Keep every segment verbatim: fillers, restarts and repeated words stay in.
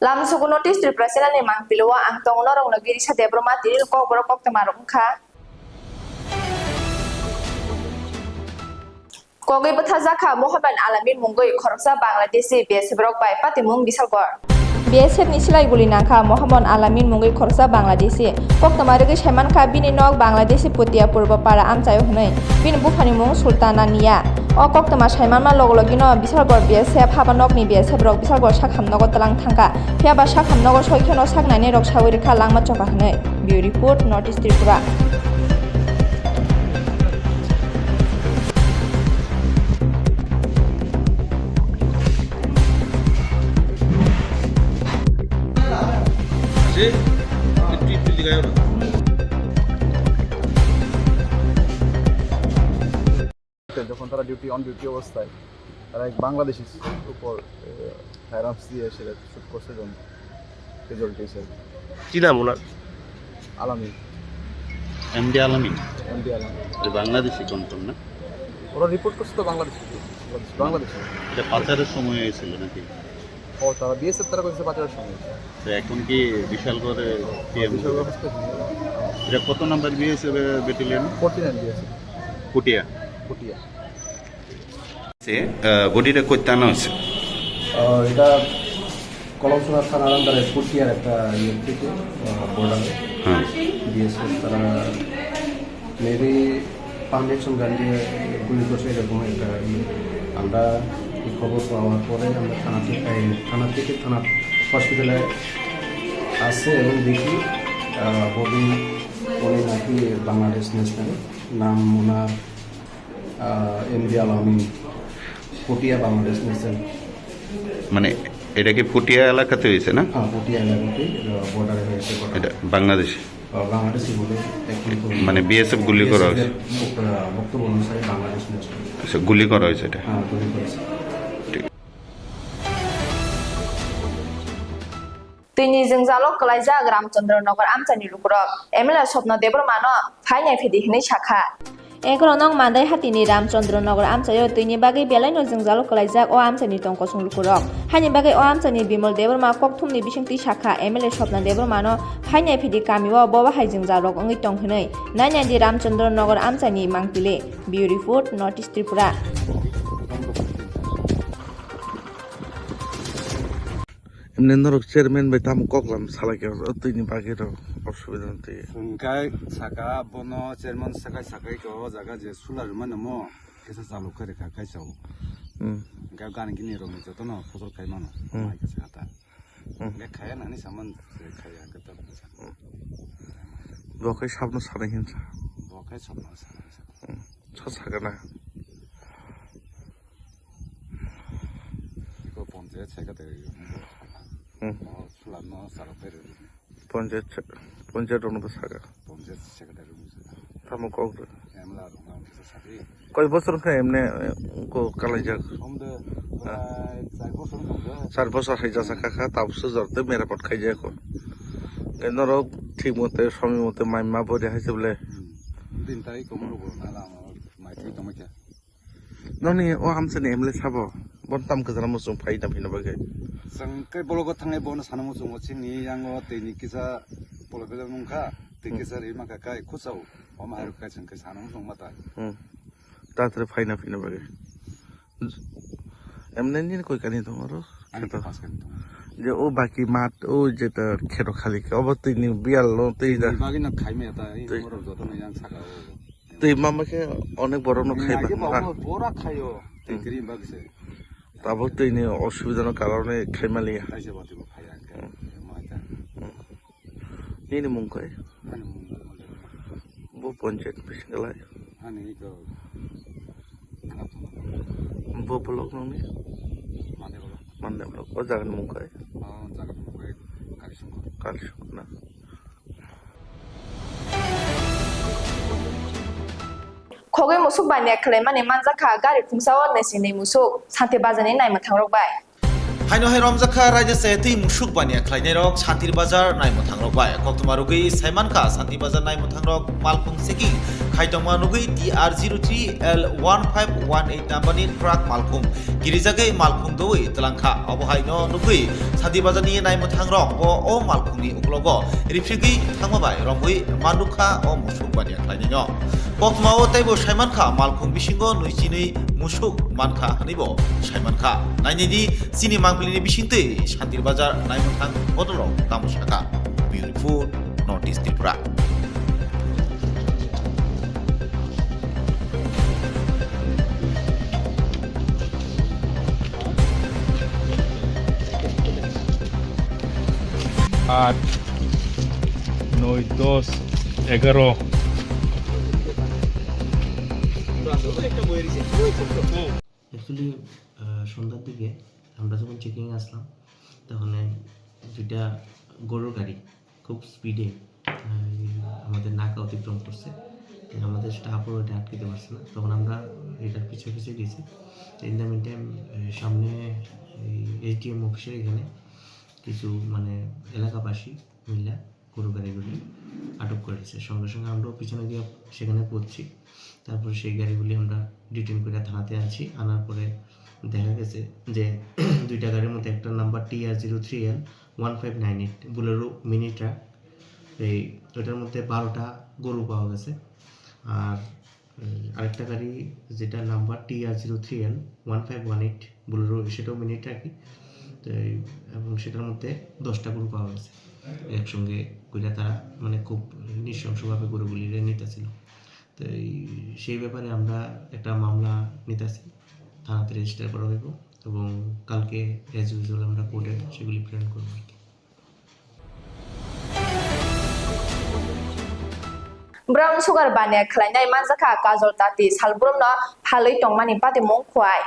Lamsogo North East Tripura Channel ni mangpili o ang tong norok no Girisa Debbarma tini kokborok koktwma rok wngkha. Kogwi bwtharjakha Mohammad Alamin mungwi khoroksa Bangladeshi B S F rok bai patimung Bisalgor. B S F ni silai guli nangkha Mohammad Alamin mungwi khoroksa Bangladeshi. Koktwma rwgwi saimankha bini nok Bangladeshi Putia Purba Para amchaio hwnwi. Bini buphani mung Sultana Nia. O koktwma saimanma logologino Bisalgor B S F haba nokni B S F rok Bisalgor sakhamnogo twlang thangkha. Phiyaba sakhamnogo soikheno saknainai rok sawi rwkha langma chokha hwnwi. Bureau Report, North East Tripura. যখন তারা duty, on duty অবস্থায় তারা এক বাংলাদেশির উপর, এ, ফায়ারআর্মস দিয়ে সেটা শুট করছে, এবং ক্যাজুয়ালিটি হিসেবে কি নাম ওনার? আলামিন। এমডি আলামিন? এমডি আলামিন। এ বাংলাদেশি কনফার্ম না? ওরা রিপোর্ট করছে তো বাংলাদেশি, বাংলাদেশি। এটা পাচারের সময় হয়েছিল নাকি? ও, তারা বিএসএফ তারা কইছে পাচারের সময়। তো এখন কি বিশালগড়ে কি হ্যাঁ, এমন? বিশালগড় হসপিটাল। এটা কত number BSF battalion? Forty nine BSF. Putia? Putia. সে, আহ, বডিটা কই টানা হয়েছে? আহ, এটা কলমসোনা থানার আন্ডারে পুটিয়ার একটা ইয়ে থেকে, আহ, বর্ডারে। হ্যাঁ। বিএসএফ তারা মেবি পাম্প অ্যাকশন গান দিয়ে গুলি করছে, এরকম একটা ইয়ে। আমরা এই খবর পাওয়ার পরে আমরা থানা থেকে, এই থানা থেকে থানা হসপিটালে আসছে এবং দেখি, আহ, বডি উনি নাকি বাংলাদেশ ন্যাশনাল, নাম ওনার, আহ, এমডি আলামিন, পটিয়া বাংলাদেশ ন্যাশনাল। মানে এটা কি পটিয়া এলাকাতে হয়েছে না? হ্যাঁ, পটিয়া এলাকাতে, আহ, বর্ডারে হয়েছে ঘটনা। এটা বাংলাদেশে? আহ, বাংলাদেশি বলে এখন তো মানে বিএসএফ গুলি করা হয়েছে? বিএসএফ এর বক্তব্য, বক্তব্য অনুসারে বাংলাদেশ ন্যাশনাল। আচ্ছা, গুলি করা হয়েছে এটা? হ্যাঁ, গুলি করেছে। ঠিক। Twini jwngjalo kwlaijak Ramchandra Nagar amchaini lukurok. M L A Swapna Debbarmano phainai phidi hwnwi sakha. Ekhorok nokh Mandai hatini Ramchandra Nagar amchaio twini bagwi belaino jwngjalo kwlaijak o amchaini tongkosong lukurok. Haini bagwi o amchaini Bimal Debbarma kokthumni bisingtwi sakha M L A Swapna Debbarmano phainai phidi kamio bobo hai jwngjalrok wngwi tong hwnwi. Nainai di Ramchandra Nagar amchaini mangpili. Bureau Report, North East Tripura. Emne norok chairman bai tamo koklam salai khe, o twini bagwi rok osubida twi. Hwnkhe saka bono chairman sakai sakai khe o jaga je solar rwmani mo kisa chaluk khe rwkha kaisa o. Hmm. Hwnkhe gani gini rokni jotono phosol khai mano. Hmm. Mai khe saka ta. Hmm. Hwnkhe khaya nani saman je khaya hwnkhe ta. Hmm. Bo khe sabno sanai hinsa. Bo khe sabno sanai hinsa. Hmm. Sa sakana. Iko ponjayat secretary. Hmm. O sularno sarok teri. Ponjayat se-, ponjayat rokno bo saka. Ponjayat secretary rokno saka. Tamo kok rw. Emla rokno saka. Koi bosor khe emne, eh, ko kalaijak? Omde, ah, prai char bosor wngkha. Char bosor hai jasa kha kha, tabuk sujor tei merapot khaijak kho. Norok thik mote, somoy mote mai ma bo de hai se bole. Hmm. Din tai komoro bo na lama mai thik tongma khe. Nokni o amchaini M L A sabo, bo tam kwcharo muchung phai na phina bagwi. Chwng khe bologo thangnai bono sana muchungo chini yango twi ni kisa polopelo nungkha, twi Hmm. kisa ri mangkha kai khusao, omo hai rok kai chwng khe sana muchung mata. Hmm. Tatere phai na phina bagwi. M L A ni koi kani tongo ro? Ani khe pas kani tongo. Je o baki mat, o jeta kheto khali khe, obo twi ni biyal no twi da. Ni bagwi no khai maya ta, i Twi. Borok joto no yang saka o. Twi mama khe onek borok no khai Nagi ba, ba, ma. Bo-, bora khayo. Twi Hmm. kiri bagwi se. Tabuk twi ni osubida no karone khai maliya. Kaisa bati bo khaya khe. Hmm. Ma khe. Hmm. Nini mung koi? Ani mung koi. Bo ponchayat bising lai. Ani iko. Bo block nang ni? Mande block. Mande block. O jaga ni mung koi? O jaga ni mung koi Kalisungkor. Kalisungkor na. Khogwi musuk bai nek khwlaimani manjakha gari phungsa o nesini musuk, Santi Bazar ni naimwthangrok bai. Haino hai romjakha raida chaya twi musuk baniya khlainairok Santir Bazar naimwthangrok bai. Koktwma rwgwi saimankha Santir Bazar naimwthangrok malkhung checking khai tongma nugwi T R zero three L one five one eight number ni truck malkhung kirijagwi malkhung dowi twlangkha. Obo haino nugwi Santir Bazar ni naimwthangrok bo o malkhung ni uklogo riphigwi thangma bai romwi manukha o musuk baniya khlainaino. Koktwma o teibo saimankha malkhung bisingo nui chinwi musuk mankha hwnwibo saimankha. Nainidi chini mangpili ni bisingtwi Santir Bazar naimwthang bodolrok tamo sakha. Bureau Report, North East Tripura. আট, নয়, দশ, এগারো। অ্যাকচুয়ালি, আহ, সন্ধ্যার দিকে আমরা যখন চেকিং আসলাম, তখন দুইটা গরুর গাড়ি খুব স্পিডে, আহ, আমাদের নাকা অতিক্রম করছে। তো আমাদের স্টাফও এটা আটকাতে পারছে না। তখন আমরা এটার পিছে পিছে গেছি। তো in the meantime, আহ, সামনে এই এসডিএম অফিসের এখানে কিছু, মানে, এলাকাবাসী মিলে গরু গাড়িগুলি আটক করেছে। সঙ্গে সঙ্গে আমরাও পিছনে গিয়ে সেখানে পড়ছি। তারপরে সেই গাড়িগুলি আমরা ডিটেইন করে থানাতে আনছি। আনার পরে দেখা গেছে যে দুইটা গাড়ির মধ্যে একটা number T R zero three L one five nine eight Bolero mini truck, এই ওটার মধ্যে বারোটা গরু পাওয়া গেছে। আর উম, আরেকটা গাড়ি, যেটা number T R zero three L one five one eight Bolero, সেটাও মিনি ট্রাকই। তো এই, এবং সেটার মধ্যে দশটা গরু পাওয়া গেছে। একসঙ্গে কইরা তারা, মানে, খুব নৃশংসভাবে গরুগুলিরে নিতেছিল। তো এই, সেই ব্যাপারে আমরা একটা মামলা নিতেছি, থানাতে রেজিস্টার করা হইব এবং কালকে অ্যাজ ইউজুয়াল আমরা কোর্টে সেগুলি প্রেরণ করবো আর কি। Brown sugar baniya khlainai manjakha Kajol Tati salbrumno phalwi tongmani patimung Khwai.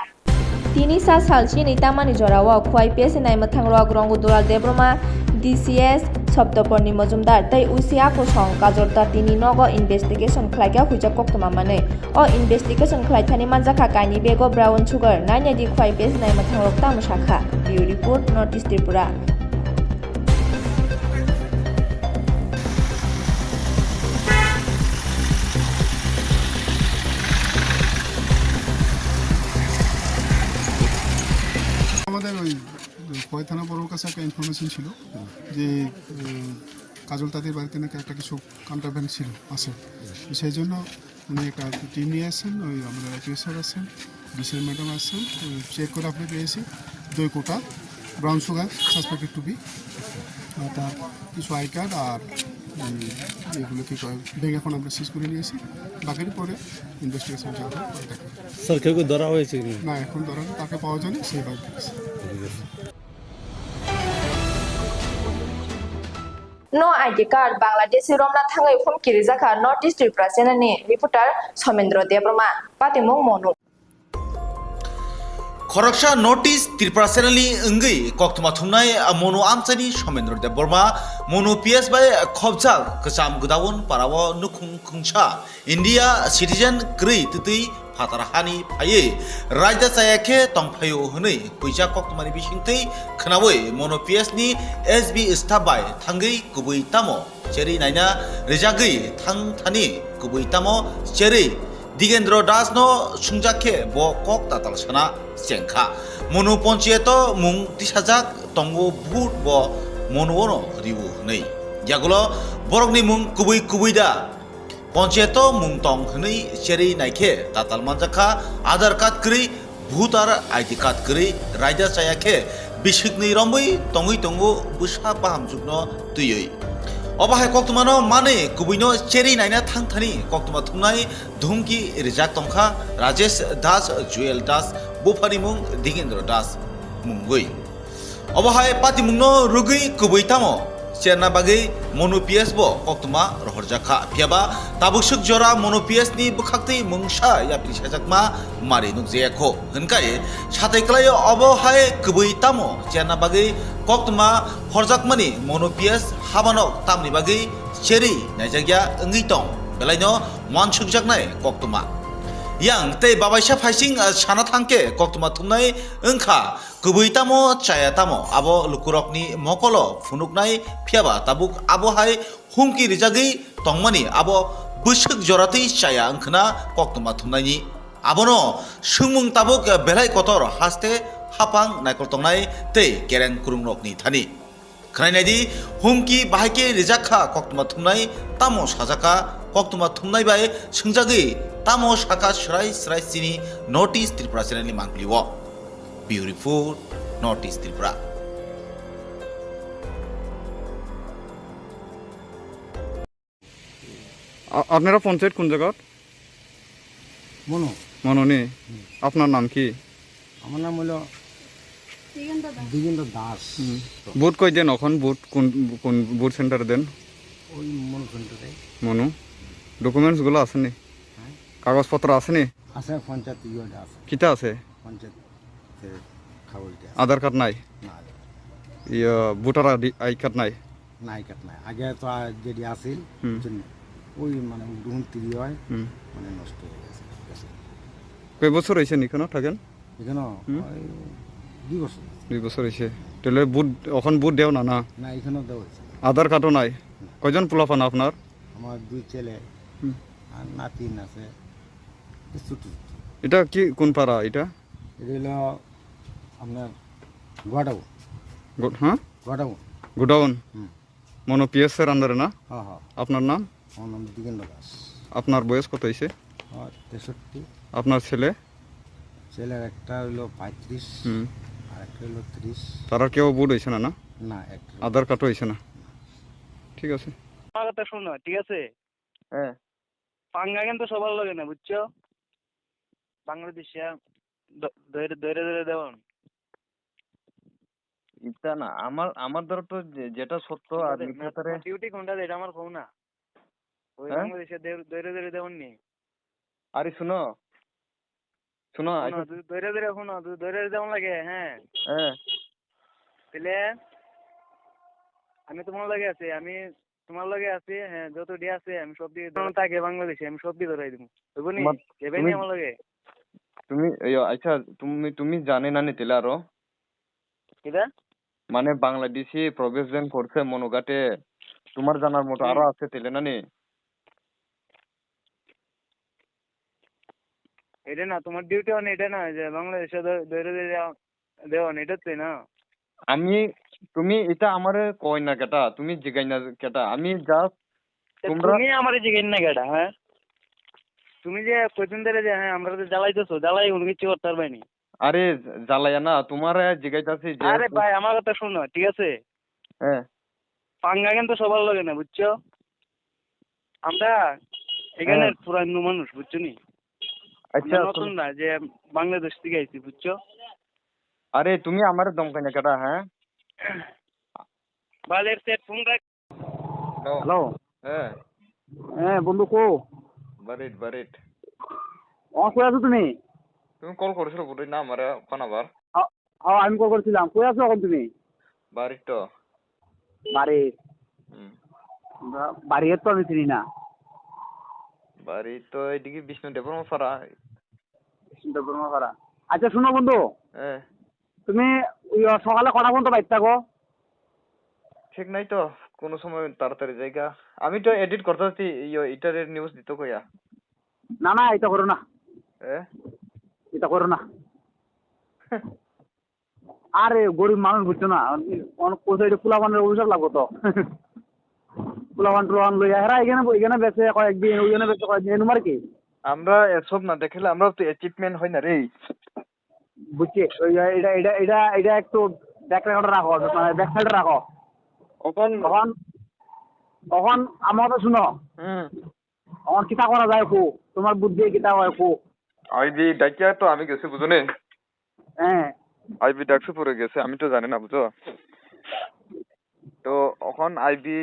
Tini sa sal chini tamani jorao Khwai P S ni naimwthangrok Rongo Dural Debbarma, D C S Saptaparni Mojumdar tei U C Akosong Kajol Tati ni nogo investigation khlaikha huijak koktwma manwi. O investigation khlaithani manjakha kainwi bego brown sugar, nainai di Khwai P S ni naimwthangrok tamo sakha. Bureau Report, North East Tripura. আমাদের ওই, ওই খোয়াই থানা বড়োর কাছে একটা ইনফরমেশন ছিল যে, উম, কাজল তাঁতির বাড়িতে নাকি একটা কিছু কন্ট্রাব্যান্ড ছিল, আছে। সেই জন্য উনি একটা টিম নিয়ে আসছেন, ওই আমাদের আইপিএস স্যার আছেন, ডিসি ম্যাডাম আছেন, ওই চেক করে আপনি পেয়েছি দুই কোটা brown sugar suspected to be, আর তার কিছু আই কার্ড আর, উম, এগুলো কি কয়, ব্যাংক অ্যাকাউন্ট আমরা সিজ করে নিয়েছি। বাকির পরে ইনভেস্টিগেশন চলবে, পরে দেখা যাবে। স্যার, কেউ কেউ ধরা হয়েছে কি না? না, এখন ধরা নেই, তাকে পাওয়া যায়নি, সেই বাইক আছে। ঠিক আছে। No I D card, Bangladeshi romna thangwi humki rijakha North East Tripura channel ni reporter Somendro Debbarma, patimung Monu. Khoroksa North East Tripura channel ni wngwi koktwma thumnai Monu amchaini Somendro Debbarma, Monu P S bai khobjak kwcham gdaun parao nukhung khungsa India citizen kwrwi twtwi phatar hani phaiwi raida chaya khe tongphaio hwnwi huijak koktwmani bisingtwi khwnawi Monu P S ni S B staff bai thangwi kubui tamo cherwi naina rijagwi thang thani kubui tamo cherwi Digendro Das no sungjak khe bo kok tatal sana chengkha. Monu ponchiyato mung tisajak tongo vote bo Monu ono riu hwnwi. Yagulo borokni mung kubui kubui da? Ponchiyato mung tong hwnwi cherwi naikhe tatal manjakha Aadhaar card kwrwi, voter I D card kwrwi, raida chaya khe bisiknwi romwi tongwi tongo bwsa bahamjwkno twiwi. Obo hai koktwmano manwi kubuino cherwi naina thangthani koktwma thumnai dhumki rijak tongkha Rajesh Das, Joel Das, buphani mung Digendra Das mungwi. Obo hai patimungno rwgwi kubui tamo cherna bagwi Monu P S bo koktwma rohorjak kha. Phiyaba tabuk swk jora Monu P S ni bwkhaktwi mungsa yapri sajakma mari nukjaya kho. Hwnkhai satai kwlaio obo hai kubui tamo cherna bagwi koktwma horjakmani Monu P S habanok tamni bagwi cherwi naijakya wngwi tong belaino uansukjaknai koktwma. Yang tei babaisa phaising, ah, sana thangkhe koktwma thumnai wngkha, kwbwi tamo chaya tamo abo lukurokni mokolo phunuknai, phiyaba tabuk abo hai humki rijagwi tongmani abo bwswk joratwi chaya wngkhwna koktwma thumnaini. Abono swngmung tabuk belai kotor haste hapang naikol tongnai tei kereng kwrwngrokni thani. Khwnai naidi, humki bahai khe rijak kha koktwma thumnai, tamo sajak kha koktwma thumnai bai swngjagwi, tamo sakha swrai swrai chini North East Tripura channel ni mangpili o. Bureau Report, North East Tripura. আ-, আপনারা পঞ্চায়েত কোন জায়গাত? মনো। মনো নি? হুম। আপনার নাম কি? আমার নাম হলো দিগেন্দ্র দাস। দিগেন্দ্র দাস। হুম। ভোট কই দেন এখন? ভোট কোন, কোন ভোট সেন্টারে দেন? ওই মনো সেন্টারে। মনো? ডকুমেন্টসগুলো আছে নি? হ্যাঁ। কাগজপত্র আছে নি? আছে, পঞ্চায়েত ইয়ে আছে। কিতা আছে? পঞ্চায়েত। সে খাওয়াইতে আছে। আধার কার্ড নাই? না, আধার কার্ড। ইয়া, ভোটার আইডি, আই কার্ড নাই? না, আই কার্ড নাই। আগে তো আর যেটি আছিল, হুম। বুঝছেন নি? ওই মানে উগ্রপন্থী হয়, হুম। মানে নষ্ট হয়ে গেছে, ঠিক আছে? কয় বছর হয়েছে এখানে থাকেন? এখানে হুম। ওই দুই বছর। দুই বছর হয়েছে। তাহলে ভোট, এখন ভোট দেও না, না? না, এখানেও দেওয়া হয়েছে। আধার কার্ডও নাই? না। কয়জন পোলাপান আপনার? আমার দুই ছেলে হুম। আর নাতিন আছে। ছোট ছোট। এটা কি, কোন পাড়া এটা? এটা হলো আপনার গোডাউন। গো-, হ্যাঁ? গোডাউন। গোডাউন? হুম। মনো পিএস এর আন্ডারে না? হ্যাঁ, হ্যাঁ। আপনার নাম? আমার নাম দিগেন্দ্র দাস। আপনার বয়স কত হয়েছে? আমার তেষট্টি। আপনার ছেলে? ছেলের একটা হইলো পঁয়ত্রিশ, হুম। আর একটা হইলো ত্রিশ। তারা কেউ ভোট হয়েছে না, না? না, একটা। আধার কার্ডও হয়েছে না? না। ঠিক আছে। আমার কথা শোনো, ঠিক আছে? হ্যাঁ। পাঙ্গা কিন্তু সবার লগে না, বুঝছো? বাংলাদেশে দ-, ধরে, ধরে, ধরে দেওয়ান। ইতা না, আমার, আমার ধরো তো যে-, যেটা সত্য আর কোনটা দে-, মিথ্যা না, তারে তোমার ডিউটি কোনটা দে, এটা আমার কও না। ওই হ্যাঁ? বাংলাদেশে দে-, ধরে, ধরে দেওয়ান নি। আরে শুনো, শুনো, শোনো, আচ্ছা। যদি ধরে, ধরে শোনো, যদি ধরে, ধরে দেওয়ান লাগে, হ্যাঁ। হ্যাঁ। তাহলে আমি তোমার লগে আছি, আমি তোমার লগে আছি, হ্যাঁ, যত ডি আছে আমি সব দিয়ে ধরাই। থাকে বাংলাদেশে, আমি সব দিয়ে ধরাই দিব। হইব নি? তোমার, যাবে নি তুমি, আমার লগে? তুমি, এই, আচ্ছা, তুমি, তুমি জানে না নি তাহলে আরো? কিটা? মানে বাংলাদেশি প্রবেশ যেন করছে মনুঘাটে, তোমার জানার মতো হুম। আরো আছে তাহলে না নি? এটা না, তোমার ডিউটি মানে এটা না, যে বাংলাদেশে ধ-, ধরে ধরে দেওয়া, দেওয়া না, এটা তো না। আমি, তুমি এটা আমারে কই না কেটা, তুমি জিগাই না কেটা, আমি just তা তোমরা তুমি আমারে জিগাই না কেটা, হ্যাঁ? তুমি যে কয়দিন ধরে যে, হ্যাঁ, আমরা তো জ্বালাইতেছো, জ্বালাই কোনো কিছু করতে পারবে না। আরে জ্বালাইয়া না, তোমারে জিগাইতাছি যে আরে ভাই, আমার কথা শোনো, ঠিক আছে? হ্যাঁ। পাঙ্গা কিন্তু সবার লগে না, বুঝছো? আমরা এখানে হ্যাঁ। পুরানো মানুষ, বুঝছো নি? আচ্ছা, আমরা নতুন শোনো। না, যে বাংলাদেশ থেকে আইছি, বুঝছো? আরে তুমি আমারে ধমকাই না কেটা, হ্যাঁ? বালের সেট ফোন রাখ। হ্যালো। হ্যালো। হ্যাঁ। হ্যাঁ, বন্ধু, কো? বাড়িত, বাড়িত। ও, কই আছো তুমি? তুমি কল করেছিল বুঝি না আমারে কোন আবার? হ্যাঁ, হ্যাঁ, আমি কল করেছিলাম। কই আছো এখন তুমি? বাড়িত তো। বাড়ি? হুম। বা-, বাড়ি তো আমি চিনি না। বাড়ি তো এদিকে বিষ্ণু দেববর্মা পাড়া। বিষ্ণু দেববর্মা পাড়া। আচ্ছা, শোনো বন্ধু। হ্যাঁ। তুমি ওই সকালে কটা পর্যন্ত বাইর থাকো? ঠিক নাই তো, কোনো সময় তাড়াতাড়ি যাইগা। আমি তো এডিট করতে আছি, ইয়ে, ইটারের নিউজ দিত কইয়া। না, না, এটা করো না। এ? এটা করো না। আরে, গরিব মানুষ বুঝছো না, অনেক পয়সা, এটা পোলাপানের অভিশাপ লাগবো তো। পোলাপান টোলাপান লইয়া, হেরা এখানে, এখানে বেচে কয়েকদিন, ওইখানে বেচে কয়েকদিন, এরম আর কি। আমরা এসব না দেখলে আমরা তো অ্যাচিভমেন্ট হয় না রে। বুঝছি, ওই, এটা, এটা, এটা, এটা একটু ব্যাক রেকর্ডে রাখো, মানে ব্যাক সাইডে রাখো। অখন অখন, অখন আমার কথা শুনো। হুম। অখন কিতা করা যায় কো? তোমার বুদ্ধি কিতা হয় কো? আইবি ডাকিয়া তো আমি গেছি বুঝো নি? হ্যাঁ। আইবি ডাকছে পরে গেছে, আমি তো জানি না বুঝো। তো অখন আইবি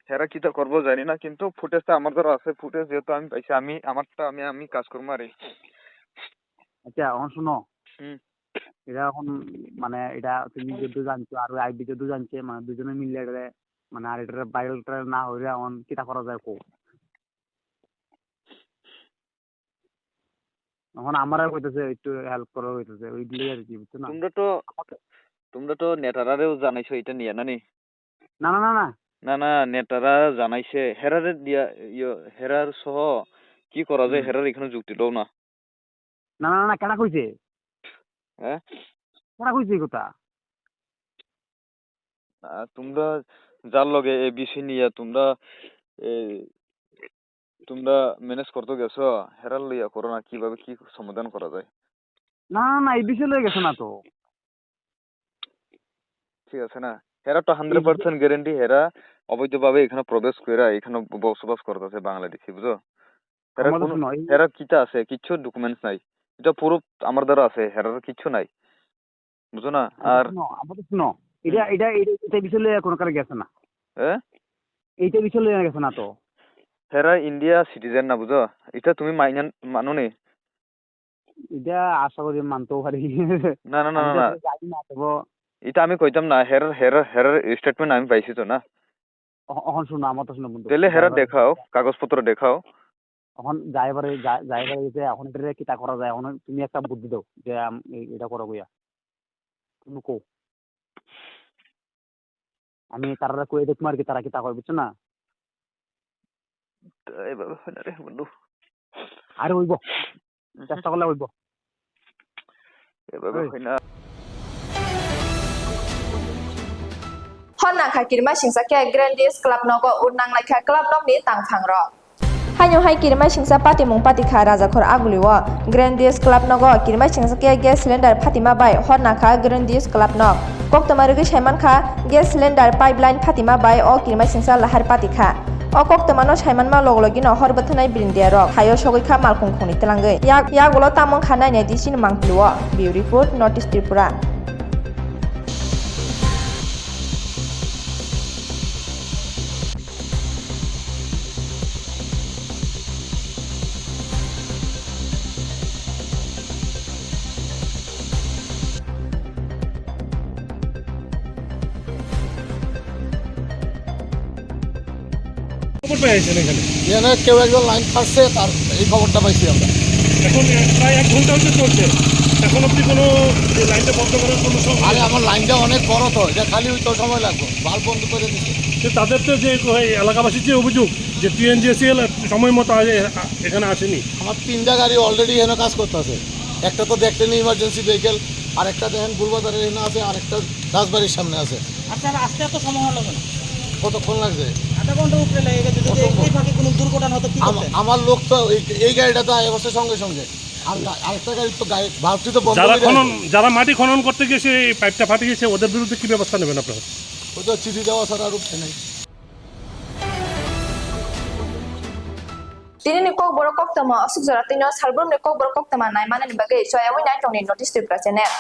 হেরা কিতা করবো জানি না, কিন্তু ফুটেজটা আমার ধরো আছে, ফুটেজ যেহেতু আমি পাইছি, আমি আমারটা আমি, আমি কাজ করবো আরে। আচ্ছা, অখন শুনো। হুম। এটা অখন মানে এটা তুমি যদি জানছো আর ওই আইবি যদি জানছে, মানে দুজনে মিললে এটা মানে আর এটা ভাইরাল না হইলে অখন কিতা করা যায় কো? তখন আমারে কইতেছে একটু হেল্প করো কইতেছে, ওই দিলেই আর কি, বুঝছো না? তোমরা তো, তোমরা তো নেতারারেও জানাইছো এটা নিয়ে, না নি? না, না, না, না। না, না, নেতারা জানাইছে, হেরারে দিয়া, ইয়ো, হেরার সহ কি করা যায়, হুম। হেরার এখানে যুক্তি দাও না। না, না, না, না, কেডা কইছে? হ্যাঁ? কেডা কইছে এই কথা? আহ, তোমরা যার লগে এই বিষয় নিয়ে তোমরা, এই, তোমরা ম্যানেজ করতে গেছো, হেরার লইয়া করো না, কিভাবে কি সমাধান করা যায়? না, না, না, এই বিষয় লয়ে গেছে না তো। ঠিক আছে না? হেরা তো এই হান্ড্রেড পার্সেন্ট গ্যারান্টি, হেরা অবৈধভাবে এখানে প্রবেশ কইরা এখানে ব-, বসবাস করতেছে বাংলাদেশি, বুঝো? হেরার আমাদের কোনো, শুনো, এই হেরার কিতা আছে? কিচ্ছু ডকুমেন্টস নাই। এটা প্রুফ আমার দ্বারা আছে, হেরার কিচ্ছু নাই। বুঝো না? আমাদের আর শুনো, আমাদের শুনো। এটা, হুম। এটা, এটা, এটা বিষয় লইয়া কোনো কারো গেছে না। হ্যাঁ? এইটা বিষয় লইয়া গেছে না তো। হেরা ইন্ডিয়া সিটিজেন না, বুঝো? এটা তুমি মাইনা, মানো নি? এটা আশা করি মানতেও পারি। না, না, না, আমি না, তো না। আসলে জানি না, তবে এটা আমি কইতাম না, হেরার, হেরার, হেরার স্টেটমেন্ট আমি পাইছি তো না। অ-, অখন শুনো, আমার তো শুনো বন্ধু। তাহলে হেরা যাইবার দেখাও, কাগজপত্র দেখাও। অখন যাইবারে, যা-, যাইবারে যে অখন এটা কিতা করা যায়, অখন তুমি একটা বুদ্ধি দাও যে আম-, এ-, এটা করো কইয়া। তুমি কও। আমি তারারে কই দেখমু আর কি, তারা কিতা কয়, বুঝছো না? তো এভাবে হয় না রে বন্ধু। আরে হইব, উহু। চেষ্টা করলে হইব। এভাবে এই। হয় না। Hor nangkha kirima singsa khe Grandies Club nogo, ur nanglaikha club nokni tangphang rok. Haino hai kirima singsa patimung patikha Rajakhor Agulio. Grandies Club nogo kirima singsa khe gas cylinder phatima bai hor nangkha Grandies Club nok. Koktwma rwgwi saimankha gas cylinder pipeline phatima bai o kirima singsa lahar patikha. O koktwmano saimanma logologino hor bwthanai brindia rok haio sogwi kha malkhung khungni twlangwi. Yak, yagulo tamo wngkha nainai D C ni mangpili o. Bureau Report, North East Tripura. খবর পেয়ে আইছেন এখানে? এখানে কেউ একজন লাইন কাটছে, তার এই খবরটা পাইছি আমরা। এখন প্রায় এক ঘন্টা হচ্ছে চলছে, এখন অবধি কোনো যে লাইনটা বন্ধ করার কোনো সম-, আরে, আমার লাইনটা অনেক বড় তো, এটা খালি হইতে সময় লাগবে, বাল্ব বন্ধ করে দিচ্ছে। যে তাদের তো যে ওই এলাকাবাসীর যে অভিযোগ যে টিএনজিএসিএল সময় মতো আ-, এখানে আসেনি। আমার তিনটা গাড়ি অলরেডি এখানে কাজ করতেছে, একটা তো দেখলেন ইমার্জেন্সি ভেহিকেল, আর একটা দেখেন গুলবাজারের এখানে আছে, আর একটা রাজবাড়ির সামনে আছে। আচ্ছা, আর আসতে এত সময় হলো কেন? কতক্ষণ লাগছে? আধা ঘন্টা উপরে লেগে গেছে। যদি অসম্ভব। এই ফাঁকে কোনো দুর্ঘটনা হতো, কি আমা-, করতেন? আমার লোক তো এই, এই গাড়িটা তো আগে বসে সঙ্গে সঙ্গে। আর গা-, আরেকটা গাড়ি তো গাড়ি, ভাবছি তো বন্ধ যারা করে খনন, আছে। যারা মাটি খনন করতে গিয়ে সেই পাইপটা ফাটে গেছে, ওদের বিরুদ্ধে কি ব্যবস্থা নেবেন আপনারা? ওই তো চিঠি দেওয়া ছাড়া আর উপায় নেই। Tini ni kokborok koktwma aswk jora twino salbrumni kokborok koktwma naimanani bagwi choyaui nai tongni North East Tripura channel.